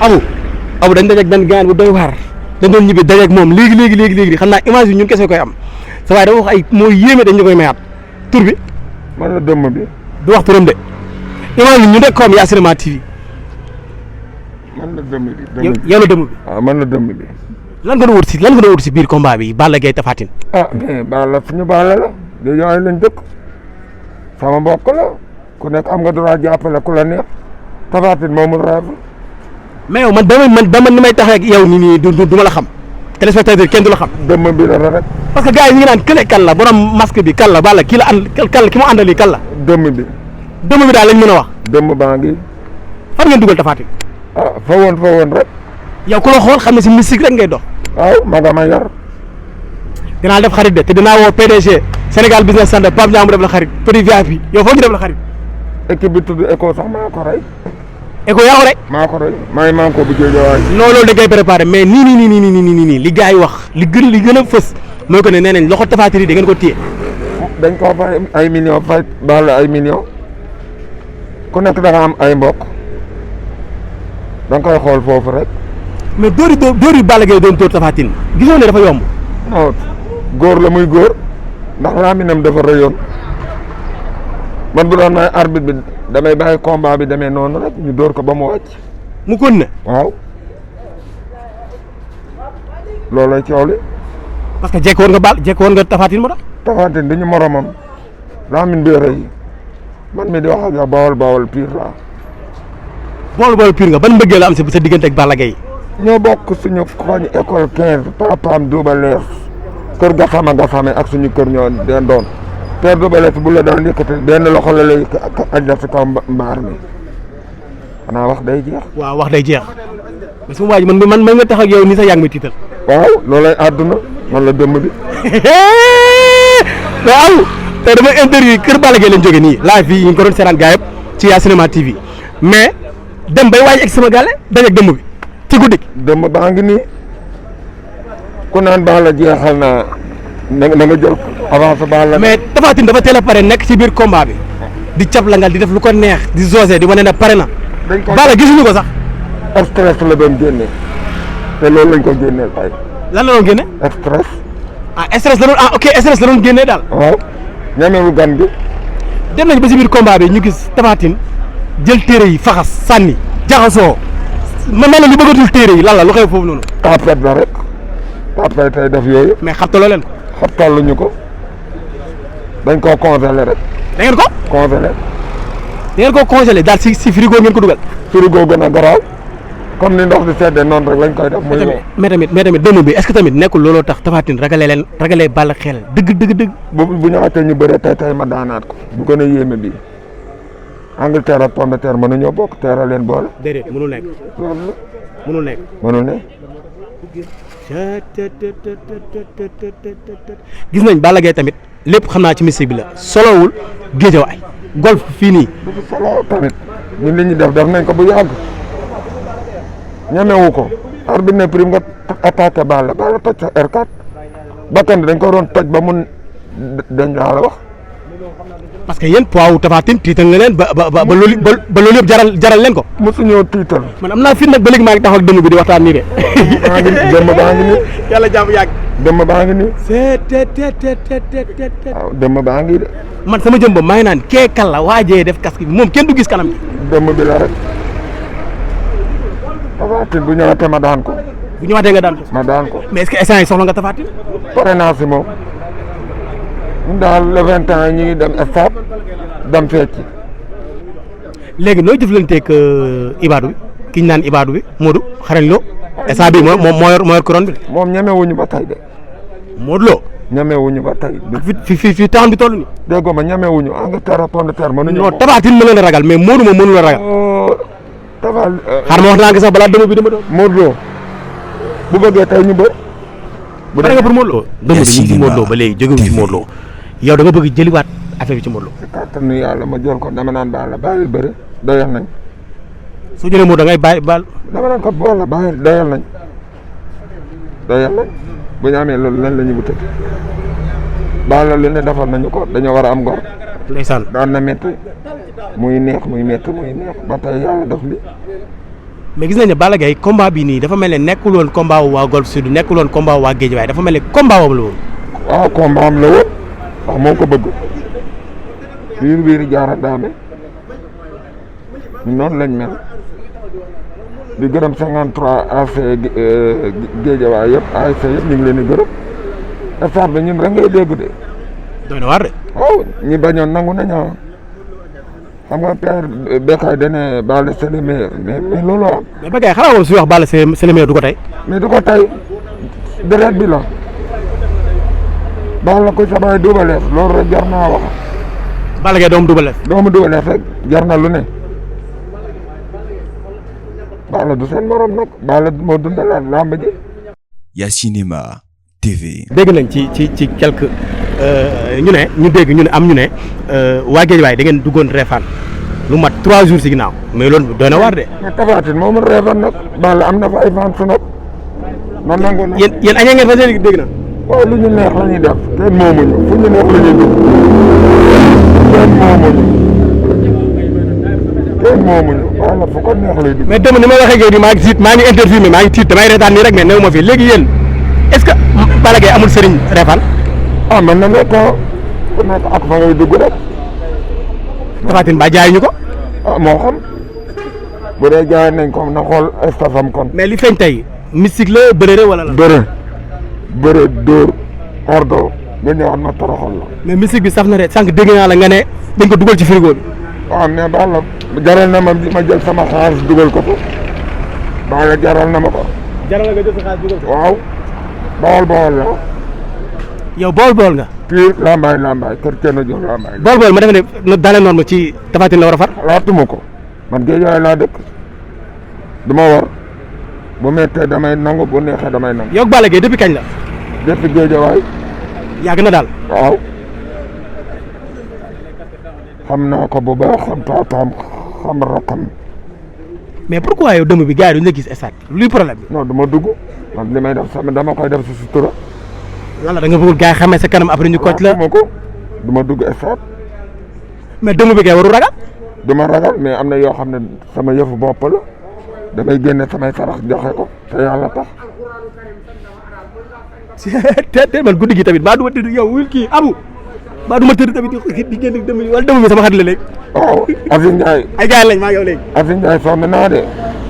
abu dañ dajeeg benn gaan bu doy waar dañ doon ñibbi dajeeg moom léegi xam naa image yi ñun kese koy am sa waaye dafa wax ay moo yéeme dañ ñu koy mayaat tur bi. man la dëmm bi. du wax turam de image yi ñu nekk comme yaa Cinema TV. man la dëmm bi. yow la dëmm bi. waaw man la dëmm bi. lan nga doon wut si biir combat bi Balla Gaye Tapha Tine. mais Balla suñu Balla la Guédiawaye lañ dëkk sama mbokk la ku nekk am nga droit jàppale ku la neex Tapha Tine moomul rêve. mais yow man dama ni may taxee ak yow nii du ma la xam téléspectateur kenn du la xam. dëmm bi la rek. parce que gars yi ñu ngi naan kële kan la borom masque bi kan la Balla kii la ànd ki mu àndali kan la. dëmm bi. dëmm bi daal lañ mën a wax. dëmm baa ngi. fan ngeen dugal Tapha Tine. fa woon rek. yow ku la xool xam ne si mystique rek ngay dox. waaw maga ma yar. dinaa def xarit de te dinaa woo PDG Sénégal Business Center Pape Ndiamou def la xarit petit VIP yow foog ñu def la xarit. équipe bi tudd ECHO sax maa ko rey. ECHO yaa ko rey. maa ko rey maa ngi ko bu Guédiawaye. non loolu da ngay préparé mais nii li gars yi wax li gën a fës mooy ko ne nee nañ loxo Tapha Tine da ngeen ko téye. dañ koo fay ay millions fay Balla ay millions ku nekk da nga am ay mbokk da nga koy xool foofu rek. mais dóor yi Balla Gaye doon dóor Tapha Tine gisoo ne dafa yomb. non góor la muy góor ndax laaminam dafa rëyoon man bu doon may arbitre bi damay bàyyi combat bi demee noonu rek ñu dóor ko ba mu wàcc. mu kon ne. waaw loolay coow li. parce que jekk woon nga Tapha Tine moo tax. Tapha Tine duñu moromam laamin bi rëy man mi di wax ak yow bawol pire la. bool pire nga ban mbëggee la am sa diggante ak Balla Gaye. ñoo bokk suñu koñ école 15 papaam Double Less kër Gassama ak suñu kër ñoo den doon père Double Less bu la daan yëkkati benn loxo la lay aj la si kaw mbaar mi xanaa wax day jeex. waaw wax day jeex mais su ma waaj man nga tax ak yow nii sax yaa ngi may tiital. waaw loolay àdduna man la dëmm bi. waaw tey dama interview kër Balla Gaye lañ jógee nii live fii ñu ngi ko doon seetaan gaa yëpp ci yaa Cinema TV mais dem bay waaj egg sama gàlle dajeeg dëmm bi. ci guddi dëmm baa ngi nii ku naan Balla jeexal na nga jël avance Balla. mais Tapha Tine dafa teel a pare nekk ci biir combat bi di cap la ngal di def lu ko neex di zoosé di wane ne pare na. Balla gisuñu ko sax. stress la doon génne te loolu lañ ko génneel tey. lan la doon génne. stress. stress la doon ok stress la doon génnee daal. waaw ñamewu gan gi. dem nañ ba ci biir combat bi ñu gis Tapha Tine jël téere yi faxas sànni jaxasoo. man la lu bëggatul téere yi lan la lu xew foofu noonu. tapet la rek tapet tey def yooyu. mais xabtaloo leen ko. xabtaluñu ko dañ koo congelé rek. da ngeen ko. congelé. da ngeen koo congelé daal si frigo ngeen ko dugal. frigo gën a garaaw comme ni ndox di seddee noonu rek lañ koy def. muy mais tamit dënnu bi est-ce que tamit nekkul looloo tax Tapha Tine ragalee Balla xel dëgg. bu ñëwaatee ñu bëree tey ma daanaat ko. bu gën a yéeme bii. Angleterre ak pomme de terre mënuñoo bokk teera leen boole. déedéet mënul nekk. loolu mënul nekk. mënul ne. gis nañ Balla Gaye tamit lépp xam naa ci mystique bi la solowul Guédiawaye golf fii nii. du solo tamit ñun li ñu def nañ ko bu yàgg ñemewu ko arbitre ne prime nga attaqué Balla toj sa R4 bakkan dañ ko doon toj ba mun dañ laa la wax. parce que yéen poids wu Tapha Tine tiital nga leen ba loolu yëpp jaral leen ko. mosuñoo tiital. man am naa fit nag ba léegi maa ngi taxaw ak dëmm bi di waxtaan nii de. dëmm baa ngi nii. yàlla jàmm yàgg. dëmm baa ngi nii. waaw dëmm baa ngi de. man sama jëm ba maa ngi naan kee kan la waajee def casque bi moom kenn du gis kanam bi. dëmm bi la rek. Tapha Tine bu ñëwaatee ma daan ko. bu ñëwaatee nga daan ko. ma daan ko. mais est-ce que instant yi soxla nga Tapha Tine. pare naa si moom. ñun daal le 21 ñu ngi dem stade dem fecci. léegi nooy jëflanteeg Ibadou bi ki ñu naan Ibadou bi Modou xarañ Lo instant bii moo yor couronne bi. moom ñemewuñu ba tey de. Modou Lo. ñemewuñu ba tey. fi temps bi toll nii. déggoo ma ñemewuñu Angleterre pomme de terre mënuñu. non Tapha Tine mën leen a ragal mais Modou moom mënu la ragal. Tapha. xaaral ma wax naa ko sax balaa dëmm bi dama doon. Modou Lo bu bëggee tey ñu bër. bu dee nga pour Modou Lo. dëmm bi ñu ngi ci Modou Lo ba léegi jógewuñu ci Modou Lo yow da nga bëgg jëliwaat affaire bi ci Modou Lo. si kàttanu yàlla ma jël ko dama naan Balla bàyyil bëri doyal nañ. soo jëlee Modou da ngay bàyyi baal. dama naan ko Balla bàyyil doyal nañ bu ñu amee loolu lan la ñu wutati Balla lu ne defal nañu ko dañoo war a am ngor. ndeysaan daan na métti muy neex ba tey yàlla def li mais gis nañ ne Balla Gaye combat bi nii dafa mel ne nekkul woon combat wu waa Golf Sud nekkul woon combat wu waa Guédiawaye dafa mel ne combat wam la woon. waaw combat am la woon wax moo ko bëgg biir jaara daame noonu lañ mel di gërëm 53 AC Guédiawaye yëpp ASC yëpp ñu ngi leen di gërëm stade bi ñun rek ngay dégg de. doy na waar de. waaw ñi bañoon nangu nañu xam nga Père Bécaye dane Balla c'est le meilleur mais loolu am. mais Bécaye xanaa woon suy wax Balla c'est le meilleur du ko tey. mais du ko tey deret bi la Balla ko sabay Double Less loolu rek jar naa wax. Balla Gaye doomu Double Less. doomu Double Less rek jar na lu ne Balla du seen morom nag Balla moo dundalaat làmb ji. Yacinema TV. dégg nañ ci quelque ñu ne am ñu ne waa Guédiawaye da ngeen duggoon Réfane lu mat 3 jours si ginnaaw mais loolu doy na waar de. mais Tapha Tine moo mën Réfane nag Balla am na fa ay ventes su nag man nangu na. yéen añee ngeen fa seen dégg na. waaw lu ñu neex la ñuy def kenn moomuñu fu ñu neex la ñuy dugg kenn moomuñu Balla fu ko neex lay dugg. mais dama ni ma waxee ak maa ngi tiit maa ngi interview mais maa ngi tiit damay reetaan nii rek mais néew ma fi léegi yéen est-ce que Balla Gaye amul sëriñ Réfane. man na nekk ku nekk ak fa ngay dugg rek. Tapha Tine ba jaayuñu ko. moo xam bu dee jaay nañ ko na xool stafam kon. mais li feeñ tey mystique la bëre wala la. bëre dóor ordo nga ñëwaat ma toroxal la. mais mystique bi saf na de sànq dégg naa la nga ne dañ ko dugal ci frigo bi. waaw mais Balla jaral na ma jël sama xaalis dugal ko ko Balla jaral na ma ko. jaral nga jël sa xaalis dugal ko. waaw bawol la. yow bool nga. kii lambaay kër kenn jox lambaay. bool ma defe ne dans les normes ci Tapha Tine la war a far. laatuma ko man Guédiawaye laa dëkk du ma war bu mettee damay nangu bu neexee damay nangu. yow ak Balla Gaye depuis kañ la. depuis Guédiawaye. yàgg na daal. waaw xam naa ko bu baax xam taatam xam rakam. mais pourquoi yow dëmm bi gars yi duñ la gis stade luy problème bi. non du ma dugg man li may def sama dama koy def si sutura. wala da nga bëggul gars yi xamee sa kanam après ñu coach la. ma ko du ma dugg stade. mais dëmm bi kay waru ragal. du ma ragal mais am na yoo xam ne sama yëfu bopp la damay génne samay sarax joxe ko te yàlla tax. te man guddi gi tamit maa du ma tëdd yow wul kii abu maa du ma tëdd tamit di génn dëmm bi wala dëmm bi sama xarit la léegi. waaw Aziz Ndiaye. ay gars lañ maa ngi yow léegi. Aziz Ndiaye sonn naa de.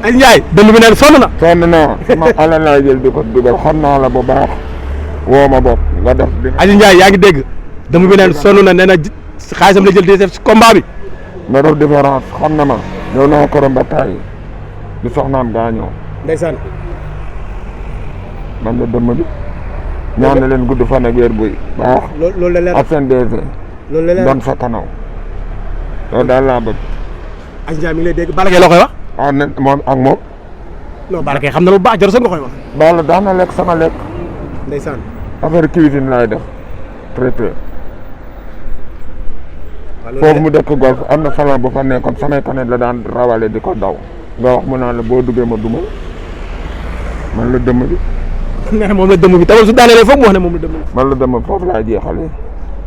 Aziz Ndiaye dëmm bi neen sonn na. sonn naa sama alal laay jël di ko dugal xam naa la bu baax woo ma bopp nga def. Aziz Ndiaye yaa ngi dégg dëmm bi neen sonn na nee na xaalisam la jël di def ci combat bi. nga def différence xam na ma ñëw naa korom ba taay di soxnaam gaañoo. ndeysaan. man la dëmm bi ñaan na leen gudd fan ak wér buy baax. loolu la leer ak seen DG. loolu la leer doon sa kanaw loolu daal laa bëgg. Aziz Ndiaye mi ngi lay dégg Balla Gaye loo koy wax. ne moom ak moom. non Balla Gaye xam na lu baax jarul sax nga koy wax. Balla daan na lekk sama lekk. ndeysaan. affaire cuisine laay def traiteur. foofu mu dëkk golf am na salon bu fa nekkoon samay kanet la daan rawale di ko daw nga wax mu naan la boo duggee ma duma man la dëmm bi. nee na moom la dëmm bi tamit su daanelee foog mu wax ne moom la dëmm bi. man la dëmm foofu laa jeexalee.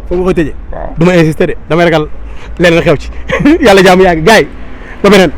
foofu nga koy tëjee. waaw du ma insister de damay ragal leneen xew ci yàlla jaamu yàgg gars yi ba beneen.